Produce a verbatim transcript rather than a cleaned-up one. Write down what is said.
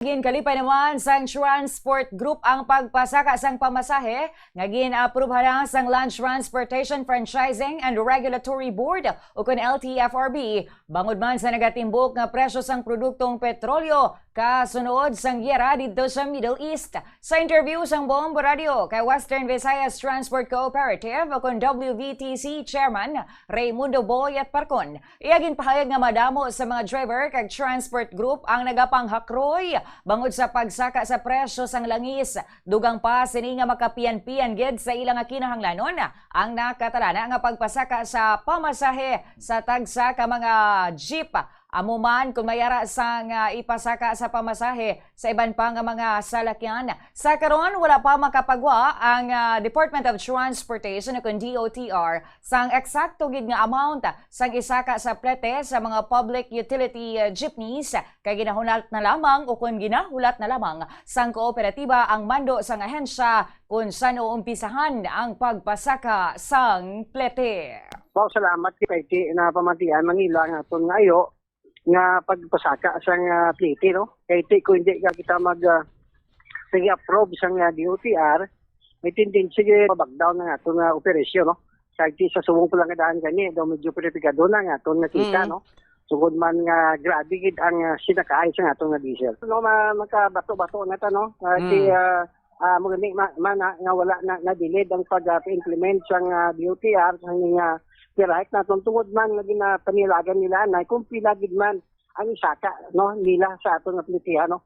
Ginkalipay naman sang Transport Group ang pagpasaka sang pamasahe nga gin-aprubahan sang Land Transportation Franchising and Regulatory Board, ukon L T F R B, bangod man sa nagatimbok nga presyo sang produktong petrolyo kasunod sang giyera didto sa Middle East. Sa interview sang Bombo Radio kay Western Visayas Transport Cooperative, ukon W V T C, Chairman Raymundo Boyet Parcon, iya ginpahayag nga madamo sa mga driver kag transport group ang nagapanghakroy bangod sa pagsaka sa presyo sang langis. Dugang pa sini nga makapian-pian gid sa ila nga kinahanglanon ang nakatalana nga pagpasaka sa pamasahe sa tagsa ka mga jeep. Amo man, kung may ara sang, ah, ipasaka sa pamasahe sa iban pa nga mga salakyan. Sa karon, wala pa makapagwa ang, ah, Department of Transportation, o kon D O T R, sang eksakto gid nga amount sang isaka sa plete sa mga public utility, ah, jeepneys, kay ginahulat na lamang o kon ginahulat na lamang sang kooperatiba ang mando sang ahensya kung san-o umpisahan ang pagpasaka sang plete. Wow, salamat kay ti na pamatian Manila nga aton nga ayo nga pagpasaka sang, ah, plete, no? Kay ti kung hindi ka kita mag, ah, sige approve sang, ah, D O T R, may tendency gyud mag-back down ang aton nga operasyon, no? Kay ti sa subong pa lang nga daan gani, daw medyo peripigado na nga aton nga kita, Mm. no? Sugod man nga grabe gid ang, ah, sinakaay sang aton nga diesel. No, ma-, magkabato-bato na ta, no? Ah, Mm. ti, ah, ah, mo gani ma-, man, ah, nga wala na, na-delayed ang pag, ah, implement sang, ah, D O T R, sang, ah, direct na tungod man nga ginapanilagan nila na kung pila gid man ang isaka, no, nila sa aton nga pletihan, no?